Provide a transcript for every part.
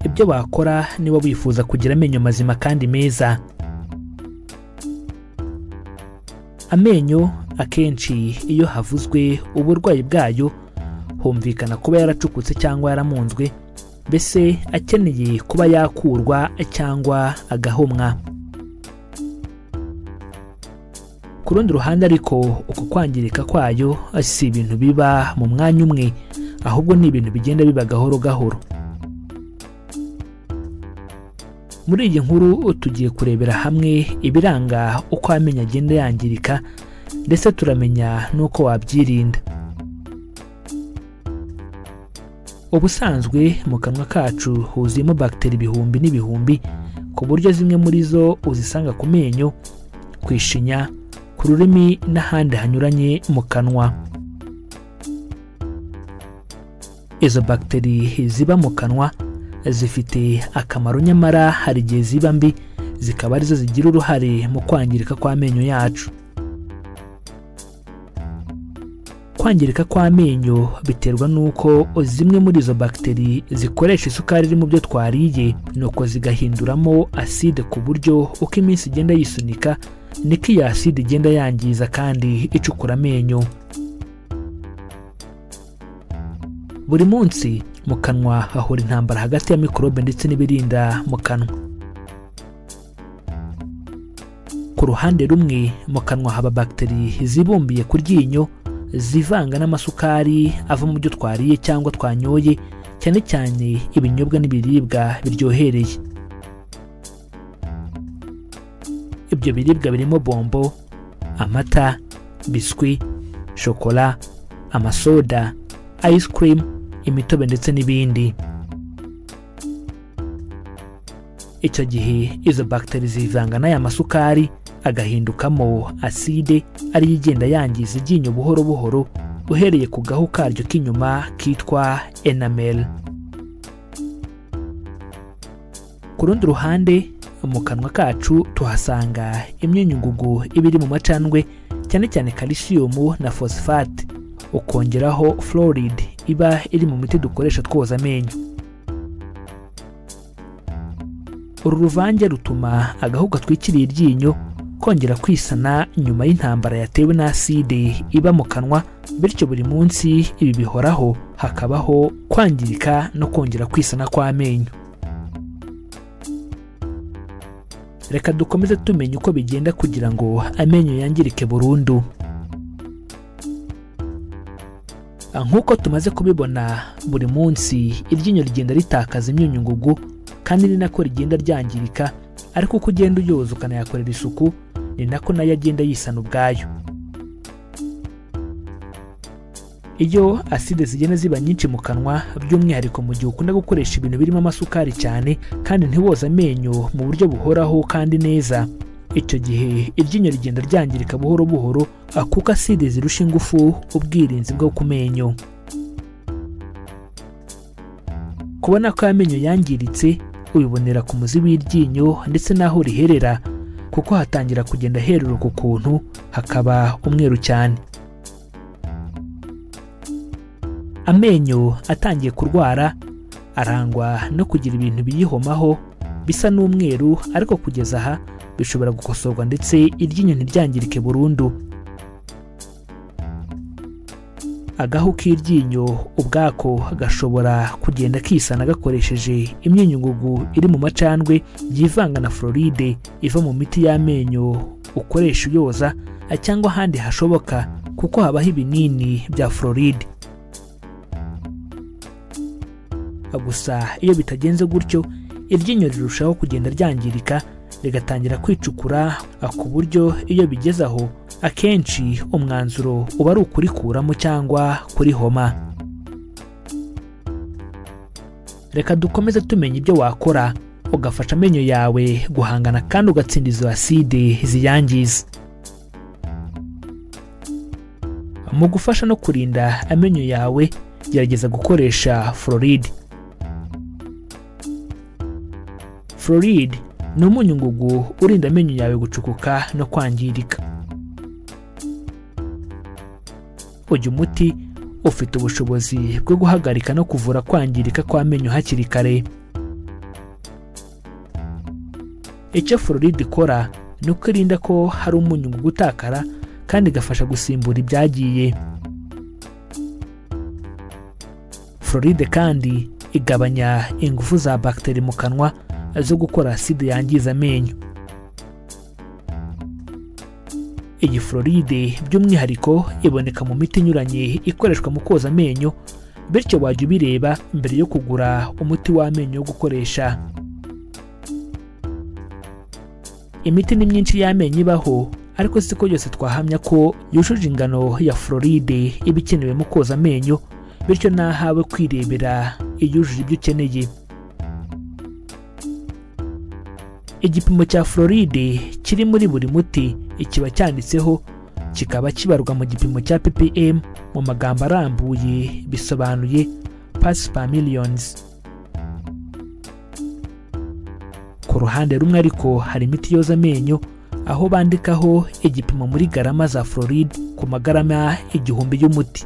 Ibyo wakora niba wifuza kugira amenyo mazima kandi meza. Amenyo akenshi iyo havuzwe uburwayi bwayo humvikana kuba yaracukutse cyangwa yaramunzwe, mbese akeneye kuba yakurwa cyangwa agahomwa. Ku rundi ruhande ariko, uko kwangirika kwayo si ibintu biba mu mwanya umwe, ahubwo ni ibintu bigenda biba gahoro gahoro. Muri iyi nkuru tugiye kurebera hamwe ibiranga uko amenyo agenda yangirika, ndetse turamenya n'uko wabyirinda. Ubusanzwe mu kanwa kacu huzuyemo bagiteri ibihumbi n'ibihumbi, ku buryo zimwe muri zo uzisanga ku menyo, ku ishinya, ku rurimi n'ahandi hanyuranye mu kanwa. Izo bagiteri ziba mu kanwa zifite akamaro, nyamara hari igihe ziba mbi zikaba arizo zigira uruhare mu kwangirika kw'amenyo yacu. Kwangirika kw'amenyo biterwa n'uko zimwe muri izo bagiteri zikoresha isukari iri mu byo twariye, nuko zigahinduramo aside, ku buryo uko iminsi igenda yisunika niko iyi aside igenda yangiza kandi icukura amenyo. Buri munsi mu kanwa hahora intambara hagati ya mikorobe ndetse n'ibirinda mu kanwa. Ku ruhande rumwe mu kanwa haba bagiteri zibumbiye ku ryinyo, zivanga n'amasukari ava mu byo twariye cyangwa twanyoye, cyane cyane ibinyobwa n'ibiribwa biryohereye. Ibyo biribwa birimo bombo, amata, biswi, shokora, amasoda, ice cream, imitobe ndetse n'ibindi. Icyo gihe izo bagiteri zivanga n'aya masukari agahindukamo aside, ariyo igenda yangiza iryinyo buhoro buhoro, uhereye ku gahu karyo k'inyuma kitwa enamel. Ku rundi ruhande mu kanwa kacu tuhasanga imyunyungugu iba iri mu macandwe, cyane cyane kalisiyumu na phosphate, ukongeraho fluoride iba iri mu miti dukoresha twoza amenyo. Uru ruvange rutuma agahu gatwikiriye iryinyo kongera kwisana nyuma y'intambara yatewe na aside iba mu kanwa, bityo buri munsi ibi bihoraho, hakabaho kwangirika no kongera kwisana kw'amenyo. Reka dukomeze tumenye uko bigenda kugira ngo amenyo yangirike burundu. Nk'uko tumaze kubibona, buri munsi iryinyo rigenda ritakaza imyunyungugu, kandi ni nako rigenda ryangirika, ariko uko ugenda uyoza ukanayakorera isuku ni nako nayo agenda yisana ubwayo. Iyo aside zigenda ziba nyinshi mu kanwa, by'umwihariko mu gihe ukunda gukoresha ibintu birimo amasukari cyane kandi ntiwoze amenyo mu buryo buhoraho kandi neza, icyo gihe iryinyo rigenda ryangirika buhoro buhoro, kuko aside zirusha ingufu ubwirinzi bwo ku menyo. Kubona ko amenyo yangiritse ubibonera ku muzi w'iryinyo ndetse n'aho riherera, kuko hatangira kugenda heruruka ukuntu hakaba umweru cyane. Amenyo atangiye kurwara arangwa no kugira ibintu biyihomaho bisa n'umweru, ariko kugeza aha bishobora gukosorwa ndetse iryinyo ntiryangirike burundu. Agahu k'iryinyo ubwako gashobora kugenda kisana gakoresheje imyunyungugu iri mu macandwe yivanga na fluoride iva mu miti y'amenyo ukoresha uyoza, cyangwa ahandi hashoboka, kuko habaho ibinini bya fluoride. Gusa iyo bitagenze gutyo, iryinyo rirushaho kugenda ryangirika, rigatangira kwicukura, ku buryo iyo bigeze aho akenshi umwanzuro uba ari ukurikuramo cyangwa kurihoma. Reka dukomeze tumenye ibyo wakora ugafasha amenyo yawe guhangana kandi ugatsinda izo aside ziyangiza. Mu gufasha no kurinda amenyo yawe, gerageza gukoresha fluoride. Fluoride ni umunyungugu urinda amenyo yawe gucukuka no kwangirika. Uyu muti ufite ubushobozi bwo guhagarika no kuvura kwangirika kw'amenyo hakiri kare. Icyo fluoride ikora ni uko irinda ko hari umunyu mu gutakara kandi igafasha gusimbura ibyagiye. Fluoride kandi igabanya ingufu za bagiteri mu kanwa zo gukora aside yangiza amenyo. Iyi fluoride by'umwihariko iboneka mu miti inyuranye ikoreshwa mu koza amenyo, bityo wajya ubireba mbere yo kugura umuti w'amenyo wo gukoresha. Imiti ni myinshi y'amenyo ibaho, ariko siko yose twahamya ko yujuje ingano ya fluoride iba ikenewe mu koza amenyo, bityo nahawe kwirebera iyujuje ibyo ukeneye. Igipimo cya fluoride kiri muri buri muti kiba cyanditseho, kikaba kibarwa mu gipimo cya ppm, mu magambo arambuye bisobanuye parts per millions. Ku ruhande rumwe ariko hari imiti yoza amenyo aho bandikaho igipimo muri garama za fluoride ku magarama 1000 y'umuti.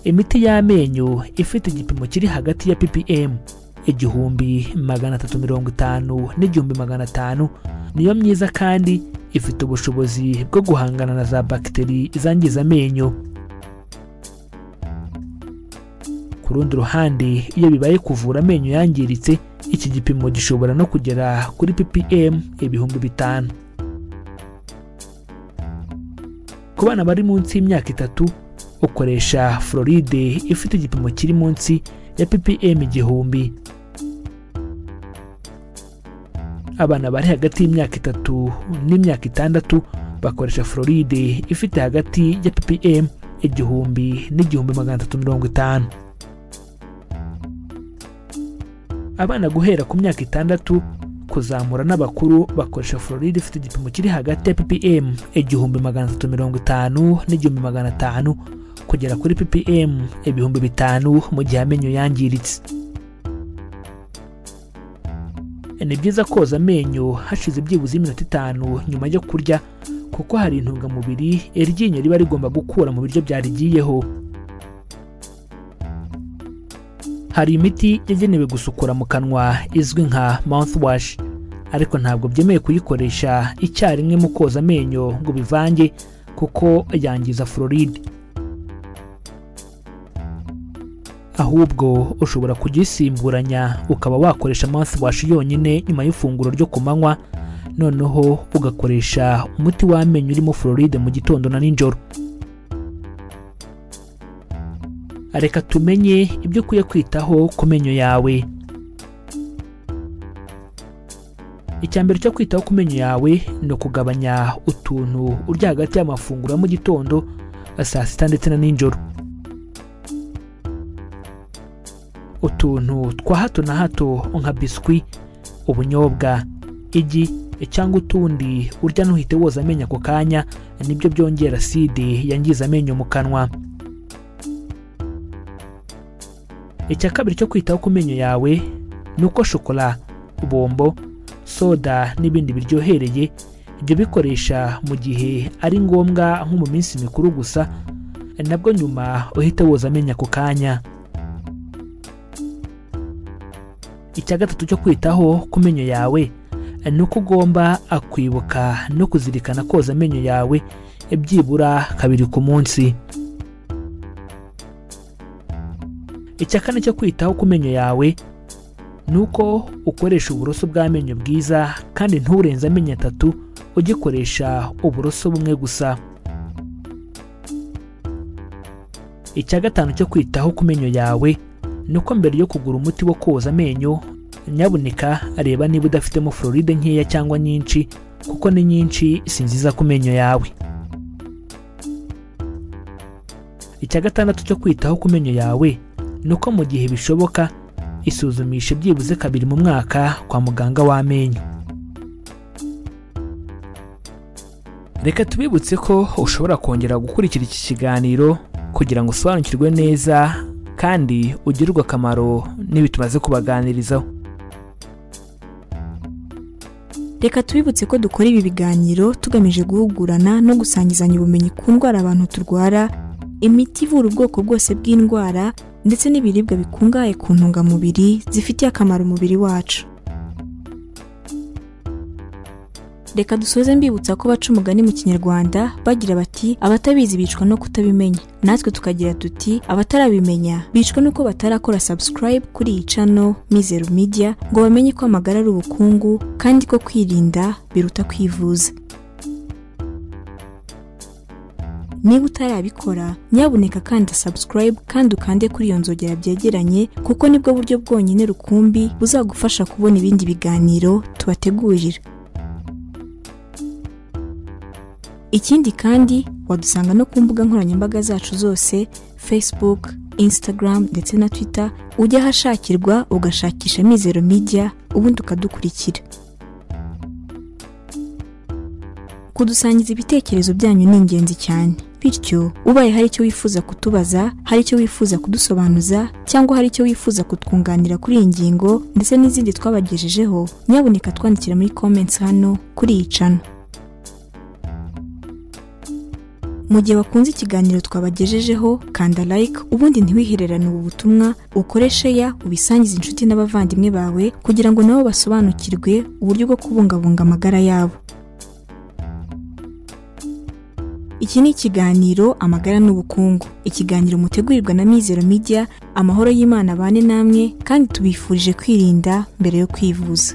Imiti y'amenyo ifite igipimo kiri hagati ya ppm 1350 n'1500 niyo myiza kandi ifite ubushobozi bwo guhangana na za bagiteri zangiza amenyo. Ku rundi ruhande, iyo bibaye kuvura amenyo yangiritse, iki gipimo gishobora no kugera kuri ppm 5000. Ku bana bari munsi y'imyaka 3 ukoresha fluoride ifite igipimo kiri munsi ya ppm 1000. Abana bari hagati y'imyaka 3 n'imyaka 6 bakoresha fluoride ifite hagati ya ppm 1000 n'1350. Abana guhera ku myaka 6 kuzamura n'abakuru bakoresha fluoride ifite igipimo kiri hagati ya ppm 1350 n'1500 kugera kuri ppm 5000 mu gihe amenyo yangiritse. Ni byiza koza amenyo hashize byibuze iminota 5 nyuma yo kurya, kuko hari intungamubiri iryinyo riba rigomba gukura mu biryo byarigiyeho. Hari imiti yagenewe gusukura mu kanwa izwi nka mouthwash, ariko ntabwo byemewe kuyikoresha icyarimwe mu koza amenyo ngo bivange, kuko yangiza fluoride. Ahubwo ushobora kugisimburanya ukaba wakoresha mouthwash yonyine nyuma y'ifunguro ryo ku manywa, noneho ugakoresha umuti w'amenyo urimo fluoride mu gitondo na nijoro. Reka tumenye ibyo ukwiye kwitaho ku menyo yawe. Icya mbere cyo kwitaho ku menyo yawe ni ukugabanya utuntu urya hagati y'amafunguro ya mu gitondo, saa sita ndetse na nijoro. Utuntu twa hato na hato nka biswi, ubunyobwa, igi cyangwa utundi urya ntuhite woza amenyo ako kanya, nibyo byongera aside yangiza amenyo mu kanwa. Icya kabiri cyo kwitaho ku menyo yawe ni uko shokora, bombo, soda n'ibindi biryohereye ibyo bikoresha mu gihe ari ngombwa nko mu minsi mikuru gusa, nabwo nyuma uhita woza amenyo ako kanya. Icya gatatu cyo kwitaho ku menyo yawe ni uko ugomba kwibuka no kuzirikana koza amenyo yawe byibura 2 ku munsi. Icya kane cyo kwitaho ku menyo yawe ni uko ukoresha uburoso bw'amenyo bwiza kandi nturenze amenyo 3 ugikoresha uburoso bumwe gusa. Icya gatanu cyo kwitaho ku menyo yawe ni uko mbere yo kugura umuti wo koza amenyo, nyabuneka areba niba udafitemo fluoride nkeya cyangwa nyinshi, kuko ni nyinshi si nziza ku menyo yawe. Icya gatandatu cyo kwitaho ku menyo yawe ni uko mu gihe bishoboka isuzumishe byibuze 2 mu mwaka kwa muganga w'amenyo. Reka tubibutse ko ushobora kongera gukurikira iki kiganiro kugira ngo usobanukirwe neza kandi ugirirwe akamaro n'ibi tumaze kubaganirizaho. Reka tubibutse ko dukora ibi biganiro tugamije guhugurana no gusangizanya ubumenyi ku ndwara abantu turwara, imiti ivura ubwoko bwose bw'indwara, ndetse n'ibiribwa bikungahaye ku ntungamubiri zifitiye akamaro umubiri wacu. Reka dusoze mbibutsa ko baca umugani mu Kinyarwanda bagira bati abatabizi bicwa no kutabimenya. Natwe tukagira tuti abatarabimenya bicwa nuko batarakora subscribe kuri iyi channel Mizero Media ngo bamenye ko amagara ari ubukungu kandi ko kwirinda biruta kwivuza. Niba utarabikora, nyabuneka kanda subscribe kandi ukande kuri iyo nzogera byegeranye, kuko nibwo buryo bwonyine rukumbi buzagufasha kubona ibindi biganiro tubategurira. Ikindi kandi wadusanga no ku mbuga nkoranyambaga zacu zose, Facebook, Instagram ndetse na Twitter, ujya ahashakirwa ugashakisha Mizero Media ubundi ukadukurikira. Kudusangiza ibitekerezo byanyu ni ingenzi cyane. Bityo ubaye hari icyo wifuza kutubaza, hari icyo wifuza kudusobanuza, cyangwa hari icyo wifuza kutwunganira kuri iyi ngingo ndetse n'izindi twabagejejeho, nyabuneka twandikira muri comments hano kuri iyi channel. Mu gihe wakunze ikiganiro twabagejejeho, kanda like ubundi ntiwihererane ubu butumwa, ukore share ubisangize inshuti n'abavandimwe bawe kugira ngo nabo basobanukirwe uburyo bwo kubungabunga amagara yabo. Iki ni ikiganiro Amagara n'Ubukungu, ikiganiro mutegurirwa na Mizero Media. Amahoro y'Imana abane namwe, kandi tubifurije kwirinda mbere yo kwivuza.